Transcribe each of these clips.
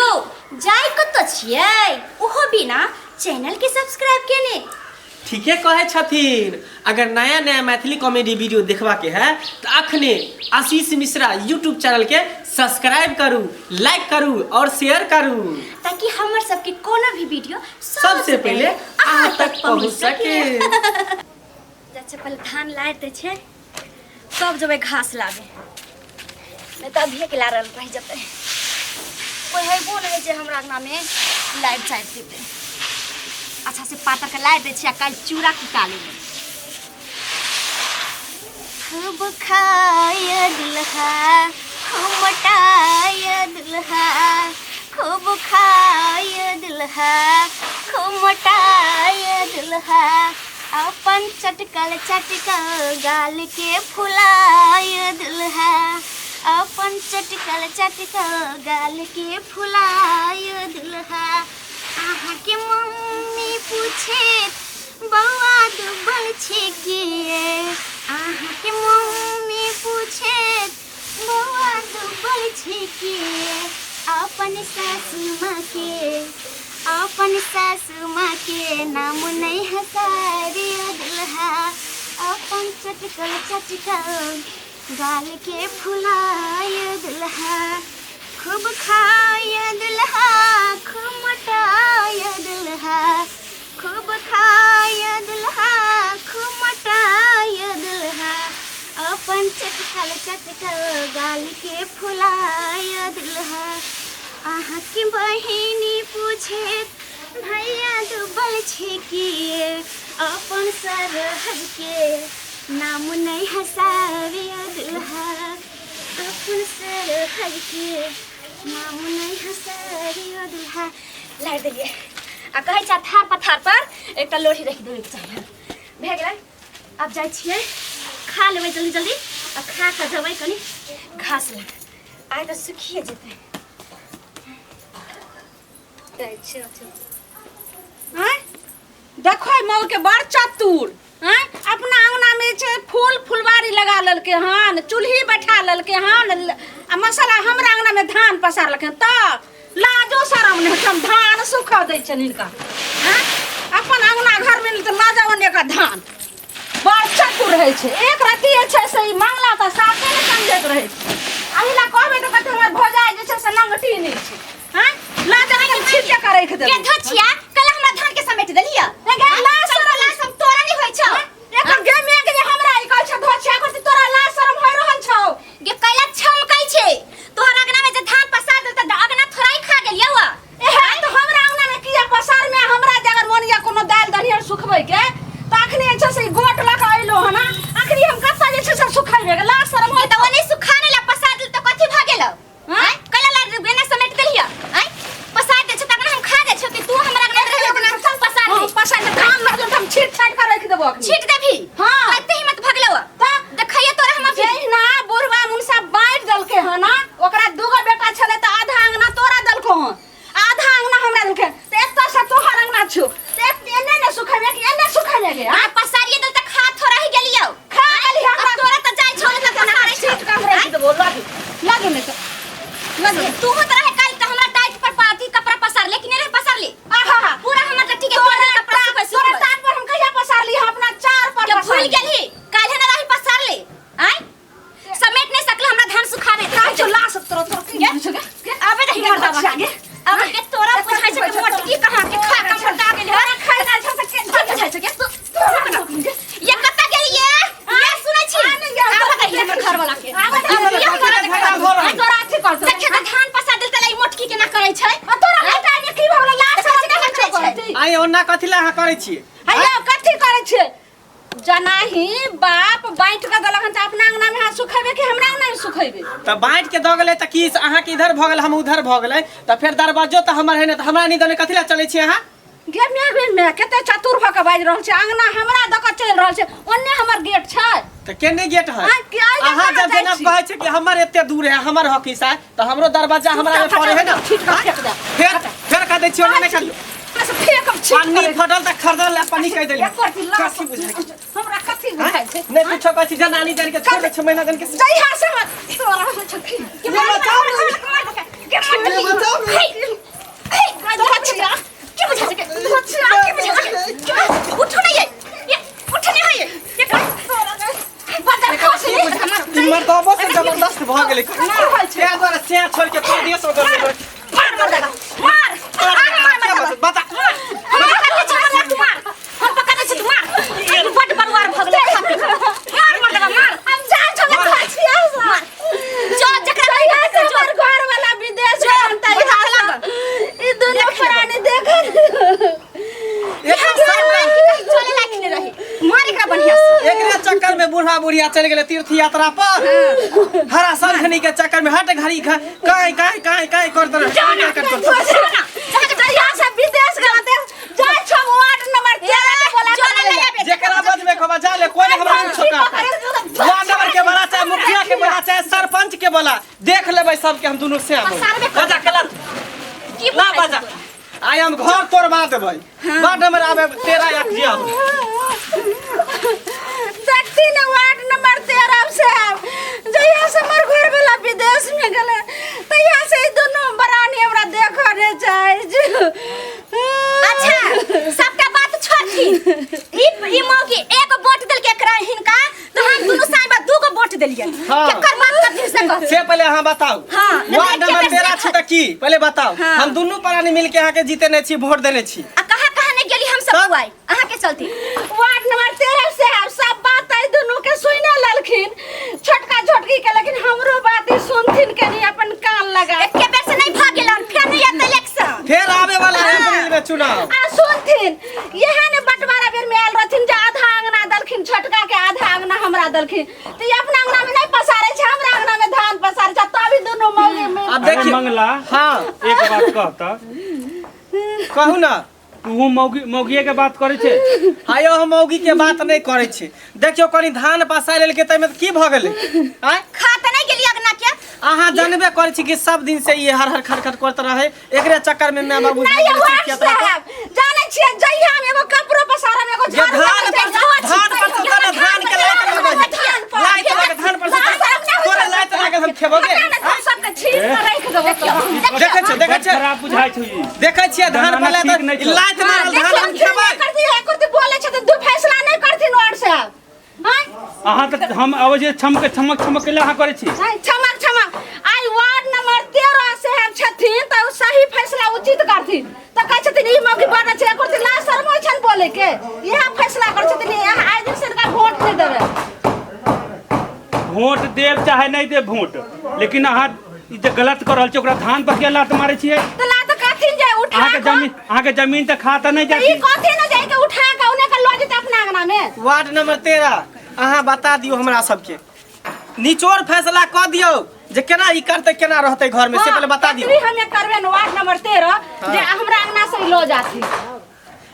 यौ जाय कतऽ छियै ओहो बिना चैनल के सब्सक्राइब केने? ठीके कहै छथिन। अगर नया नया मैथिली कॉमेडी वीडियो देखबा के है तो अखने आशीष मिश्रा यूट्यूब चैनल के सब्सक्राइब करू, लाइक करू और शेयर करू, ताकि हमर सबके कोनो भी वीडियो सबसे पहले अहाँ तक पहुँच सके। अच्छा पहले धान लारि दै छै तब जेबै घास लाबे, नहीं तऽ अभिये के लारल रहि जेतै। कोई हेबो नहि होइ छै हमरा अङ्गनामे लाइट चाटि देतै। अच्छा से पातर के लारि दै छियै आ काल्हि चूड़ा कुटा लेबै। खूब खाय दुल्हा खूब मोटाय दुल्हा, खूब खाय दुल्हा खूब मोटाय दुल्हा, अपन चटकल चटकल गाल के फुलाय दुल्हा, अपन चटकल चटकल गाल के फुलाय दुल्हा। अहाँ के मम्मी पूछे बौआ डूबल छे किए, अहाँ के मम्मी पूछे बौआ डूबल छे किए, अपन सासू माँ के, अपन सासू माँ के नाम नहीं हसारी दुल्हा, अपन चटकल चटकल गाल के फुलाय दुल्हा, खूब खाय दुल्हा खूब मोटाय दुल्हा, खूब खाय दुल्हा खूब मोटाय दुल्हा, अपन चटकल चटकल गाल के फुलाय दुल्हा। अहाँ के बहिनी पूछे भैया डूबल छे किए, अपन सरहद के नाम नहीं हसावे दुल्हा, अपन सरहद के नाम नहीं हसावे दुल्हा। लारि देलियै आ कहै छै थार पथार पर एकटा लोढ़ी राखि देबैके चाही। भए गेलै, आब जाइ छियै खा लेबै जल्दी जल्दी आ खा कऽ जेबै कनि घास लए, आइ तऽ सुखिए जेतै। जाइ छियै। आँय देखो मऊ के बड़ चतुर, आँय अपना अंगना में छै फूल फुलवारी लगा लेलकै हन, चूल्ही बैठा लेलकै हन, आ मसाला हमरा अंगना में धान पसारलकै हन, तऽ लाजो शरम नहि हम धान सुखा दै छनि हिनका। आँय अपन अंगना घर में तऽ लाजा ओने का धान बड़ चतुर रहै छै। एक रत्ती जे छै से ई मांगला तऽ साफे नहि समझैत रहै छै। अहिला कहबै तऽ कहतै हमर भौजाइ जे छै से नंगटी नहि छै। आँय लाजा के छीटे के राखि देबै। के धोछिया कल हमरा धान के समेट देलिया। गे लाज शरम लाज शरम तोरा नहीं होय छौ। एकर गे मे के जे हमरा ई कहै छै धोछिया करती, तोरा लाज शरम होय रहल छौ? गे कैला छमकै छै तोहर अगना में जे धान पसार देल त अगना थोड़ा ही खा गेलियौ। एहे तऽ हमरा अंगना में किया पसार में हमरा जे अगर मोन या कोनो दालि दलिहर सुखबै के तऽ अखनी जे छै से ई गोट लऽ कऽ अयलहुँ हन, अखनी हम कतऽ जे छै से सुखेबै? लाज शरम होय तऽ ओने सुखा नहीं ला पसार देल तऽ कथी भऽ गेलौ? आँय कैला लार बेना समेट देलिय? आँय पसार दे छै तखन हम खा जाइ छियौ कि तू हमरा अगना में रहि अगना पसार हम दे। पसार के धान लऽ जेब तऽ हम छीट छाटि कऽ राखि देबो अखनी। छीट देबही? हाँ। कते हिम्मत भऽ गेलौ? तऽ देखैया तोरा हम अभी। जहिना बुढ़वा मुनसा बाँटि देलकै हन, ओकरा दूगो बेटा छलै तऽ आधा अंगना तोरा देलकौ हन, आधा अंगना हमरा देलकै, तऽ एतऽ से तोहर अंगना छौ तऽ एने ने सुखेबे कि एने सुखेबे गे? आ पसारिए देल तऽ खा थोड़ा ही गेलियौ। खा गेली हमरा। अब तोरा तऽ जाइ छौ तऽ पसारै छौ। छीट कऽ हम राखि देबो। लगे लगे नहि तऽ लगे। तू तऽ रहे काल्हि तऽ हमरा टाइट पर पाती कपड़ा पसार ले कि नहीं रहे पसार ले? आहा पूरा हमर टट्टी के तोरा कपड़ा सुखै तोरा सुखै टाट पर हम कहिया पसारली? हम अपना चार पर के भूल पसारली। गेली काल्हि न रही पसार ले। आय समेट नहीं सकल हमरा धान सुखावे। काहे छौ लाश तोरा तोरा की गे? छौ गे? आबे नहीं मर्दा मर्दा बच्चा गे। अब के तोरा बुझाइ छै कि मोटकी कहाँ के खा के मोटा गेल है। खाइ ना छौ से के तोरा बुझाइ छै के तू ये कत्ता गेलिए? ये सुनै छी? आबे दही हमर घरवाला के। आबे दही आबे दही हमर झगड़ा भऽ रहल। तोरा अथी करतौ। देखे तऽ धान पसा देल तले ई मोटकी केना करै छै। आ तोरा बेटा मे की भऽ गेलौ? लाज शरम नहि होइ छौ करती? आइ ओना कथी लए अहाँ करै छियै? हैया कथी करै छियै? जनाही बाप बाँटि कऽ देलक हन तऽ अपना अंगना मे अहाँ सुखेबै कि हमरा अंगना मे सुखेबै? तऽ बाँटि के दऽ गेलै तऽ की अहाँके इधर भऽ गेल हम उधर भऽ गेलै तऽ फेर दरवाजो तऽ हमर है ने, तऽ हमरा नहि देने कथी लए चलै छियै अहाँ? गे my गे my, कते चतुर भऽ कऽ बाजि रहल छै। अंगना हमरा दऽ कऽ चलि रहल छै, ओन्ने हमर गेट छै। तऽ केने गेट है? आँय, कि आइ अहाँ कहाँ जब जाइ जेना छी? कहै छै कि हमर एते दूर है हमर हक हिस्सा है, तऽ हमरो दरवाजा हमरा में पड़े है ना। छीट कऽ फेंक दे। फेर फेर कह दै छियै ओना नहि करियौ। से फेंक छीट पन्नी कऽ। फटल तऽ खरीदल ला पन्नी कहि देलियै। एको रत्ती लाज कथी बुझाइ छै? हमरा कथी बुझाइ छै? नहि कुछो कहै छी, जनानी जान के छोड़ दै छै महीना जान के। जहिया से हम तोरा होइ छौ की? के बचाउ ने। के बचाउ ने। से छोड़ के परदेश हो गेल। मार मर्दाबा, मार। आगे मार मर्दाबा। बता। हम पकड़ने छी मर्दाबा, तू मार। हम पकड़ने छी, तू मार। तू बड्ड बरुआर भऽ गेलै खा पी कऽ। मार मर्दाबा, मार। हम जाय छौ मार। खाइ छियै। मार। जो जकरा तहिया कहिया से से जो। हमर घर वाला विदेश गेल तहिया से ई दुनू देख लेबै। प्राणी देख। एकरा सबटा चले लायक नहि रही। मार एकरा बढ़िया से। एकरे चक्कर में बूढ़ा बुढ़िया चल गेले तीर्थ यात्रा पर। हरा संघनी के चक्कर में हट घड़ी काई काई काई काई करत रहे। जाना, जाना। तहिया से विदेश गेल ते जाय छौ वार्ड नंबर 13 के बोला जोड़ा ले आबे। जेकरा बजबे खबर जा ले, कोई नहीं हमरा कुछ करता। वार्ड नंबर के बोला चाहे मुखिया के बोला चाहे सरपंच के बोला, देख लेबै सबके हम दुनू से। पसारबे करबै। बजा कलर की ला बुझाइ बजा। छौ तोरा? आइ हम घर तोड़वा देबै। वार्ड नंबर आबे 13 या जिया। देखती ने वार्ड नंबर 13 से जहिया से हमर घर वाला विदेश में गेले तहिया से ई दुनू बरानी हमरा देखऽ ने चाहे छै। अच्छा, सबटा बात छोड़थिन। ई ई मौगी एक वोट देलकै एकरा हिनका, तऽ हम दुनू साइबा दूगो वोट देलियनि। हाँ। केकर बात करथिन से कहथिन। से पहले अहाँ बताउ। हाँ, नहि वार्ड तऽ नंबर एके बेर 13 छी तऽ की पहले बताउ। हाँ। हम दुनू प्राणी मिलके अहाँ के जीते ने छी, वोट देने छी। आ कहाँ कहाँ नहि गेली हम सब तब? बुआइ अहाँ के चलते। वार्ड नंबर 13 से आब सब बात एहि दुनू के सुने लेलखिन, छोटका छोटकी के, लेकिन हमरो बात ई सुनथिन कनी अपन कान लगा। एके बेर से नहीं भाग गेलन, फेर नहीं एतै इलेक्शन। फेर आवे वाला है हाँ। अप्रैल में चुनाव। आ सुनथिन, इएह ने बंटवारा बेर में आयल रहथिन जे आधा अंगना देलखिन छोटका के, आधा अंगना हमरा देलखिन, तऽ ई अपना अंगना में नहीं पसारै छै, हमरा अंगना में धान पसारै छै, तभी दुनू मौगी मिल। अब अरे देखियौ। मंगला। हाँ। एक बात कहता। कहू ना। तू मौगी मौगिए के बात करै छै? आयो हम मौगी के बात नहीं करै छी। देखियौ कनी धान पसारि लेलकै ताहिमे की भऽ गेलै? आँय? खा तऽ नहि गेली अगना के। अहाँ जानबे करै छी कि सब दिन से ई हर हर खर खर करत रहे, एकरे चक्कर में my बाबू नहीं गेल वार्ड तीर्थ यात्रा पर। साहब जानै छियै जहिया हम एगो कपड़ो पसारम एगो जे झाड़ू धान लगै पर छै, धान पर सुतल है, धान के लात लगै छै। धान पर। लात लगै, धान पर सुतल। तोरा लात लागल हम खेबो गे। हमरा ने हम सबके छीन के राखि देबो तो। देखै छियै, देखै बड छियै। खराब बुझाइ छौ ई। देखै छियै धान जमाना पर लात ठीक नहि छौ। लात मारल धान हम खेबै। करती है करती बोले छथिन, दू फैसला नहीं करथिन वार्ड साहब। आँय? अहाँ तऽ हम अबै छी छमक छमक छमक के अहाँ करै छी। आँय, छमक छमक। आइ वार्ड नंबर 13 से हम छथिन तऽ ओ सही फैसला उचित करथिन, तऽ कहै छथिन ई मौगी बनै छै करथिन, लाज शर्म होइ छनि बोले के, इएह फैसला करै छथिन। इएह आइ दिन से हिनका वोट नहि देबै। वोट देब चाहे नहि देब वोट, लेकिन अहाँ ई जे गलत कर रहल छी ओकरा धान पर किया लात मारै छियै? तऽ लात कहथिन जे उठा अहाँके कऽ जमीन, अहाँके जमीन तऽ खा तऽ नहि तऽ ई जाती। कहथिन ने जे के उठा कऽ ओने के लऽ जेतै अपना अंगना में। वार्ड नंबर 13 अहाँ बता दियौ हमरा सबके, निचोड़ फैसला कऽ दियौ जे केना ई करतै केना रहतै घर में, से पहले बता दियौ। तकरी हमे करबै ने वार्ड नंबर 13 जे हमरा अंगना से ई लऽ जाथिन।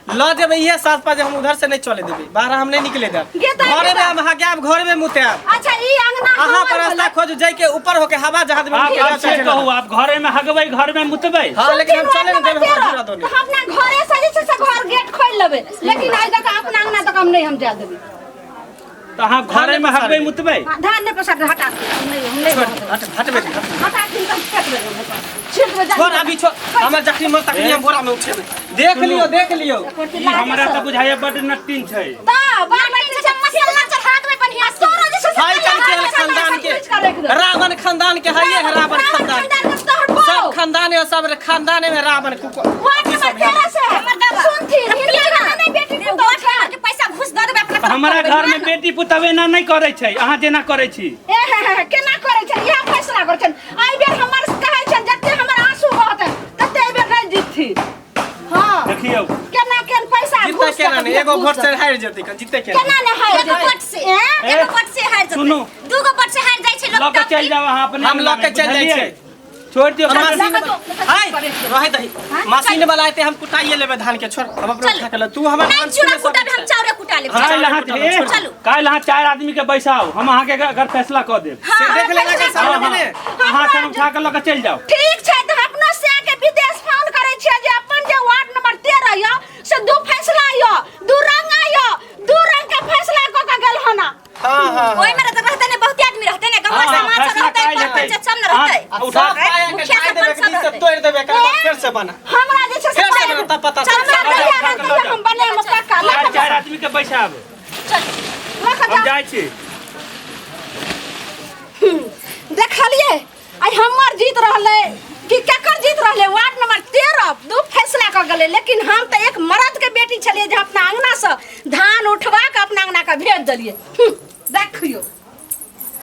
लऽ जेबै इहे साथ पर जे हम उधर से नहीं चले देबै, बाहर हम नहीं निकले देब। गे तऽ घरे में हम हगायब, घरे में मुतायब। अच्छा ई अंगना अहाँ हमर पर रास्ता भेलै। खोजू जाय के ऊपर होके हवा जहाज में आप निकले आप से जाय। कहू, आप घरे में हगबै घर में मुतबै? हाँ, लेकिन हम सुनथिन चले वार्ड नहीं देबै, नंबर हमरा 13, दूरा दोनी। तऽ हम अपना घरे से जे छै से घर गेट खोलि लेबै, लेकिन आइ तक अपना अंगना तक हम नहीं हम जाय देबै। तऽ अहाँ घरे में हगबै मुतबै? हाँ, धान नहीं पसार दे, हटा दे, हम नहीं, हम नहीं छोड़, रहऽ देबै। हट, हट बेटी, हट। हटा दे, हम फेंक देबै, हम फेंक छिट देबै, जा। छोड़ अभी छोड़, हमर जखनी मन तखनी हम बोरा में उठेबै। देख लियौ, देख लियौ। ई हमरा तऽ बुझाइया बड नट्टिन छै। तऽ बार बार छै, मसाला चढ़ा देबै बढ़िया से। तोरा जे छै से हाय चल के खानदान के रावण खानदान के है, ये है रावण खानदान। सब खानदान है, सब खानदान में रावण कुको। वार्ड नंबर 13 से हमर दादा। सुनथिन, हिनका नहीं बेटी पुतोह छै के पैसा घूस दऽ देबै अपना। हमरा घर में बेटी पुतोह एना नहि करै छै, अहाँ जेना करै छी। ए हे हे, केना करै छै? इएह फैसला करै छनि। एहि बेर हमर कहै छनि जते हमर आंसू बहतै तते एहि बेर नहि जीतथिन। हाँ। देखियौ केना केन पैसा जीतै घूस केना दऽ नहि, कऽ एगो घूस वोट दऽ से कऽ। हारि जेतै, जीतै केना? केना नहि हारि एगो जेतै? वोट से, एँ? एगो वोट से हारि जेतै। सुनू। दूगो वोट से हारि जाइ छै लोक। लऽ के तब चलि की? जाउ अहाँ अपने हम लऽ के चलि जाइ बुझलियै? छियै। छोड़ि दियौ। हम हमरा। मशीन हाय रहै दही, मशीन वाला एते हम कुटाइए लेबै धान के। छोड़, हम अपना चलू। उठा के ले, तू हमर नहीं धान चूड़ा छुए कुटब, सकै हम छै। चाउरे कुटा लेब। हाँ, काल्हि अहाँ चलू, ए, चलू। काल्हि अहाँ 4 आदमी के बैसाउ, हम अहाँके अगर फैसला कऽ देब। से देख लेना के सामने में। अहाँ सब उठा के लऽ के चलि जाउ। ठीक छै, तऽ अपनो से के विदेश फोन करै छियै जे अपन जे वार्ड नंबर 13 यऽ से दू फैसला यऽ, दू रंग यऽ, दू रंग के फैसला कऽ के गेल हन। हाँ हाँ। ओहि में रहते रहते ने बहुते आदमी रहते ने, गाँव हाँ, समाज सब फैसला रहते, काल्हि पंच हेतै। सब ने रहते। अहाँ उठा सब पाया के मुखिया खाइ देबै सरपंच सब कि सब रहतै। तोड़ि देबै, एकर बाद फेर से बना। हमरा जे छै से फेर से बना तब पता चल, चलतै। हमरा दहिया उठा रहतै के लऽ तऽ हम बनायब पक्का। लऽ काल्हि के 4 आदमी के बैसाब। चल। लऽ के हम जाउ। जाइ छी। देखलियै, आइ हमर जीत रहलै कि केकर जीत रहलै। वार्ड नंबर 13 दू फैसला कऽ गेलै, लेकिन हम तऽ एक मर्द के बेटी छलियै जे अपना अंगना से धान उठवा के अपना अंगना के भेज देलियै। देखियौ।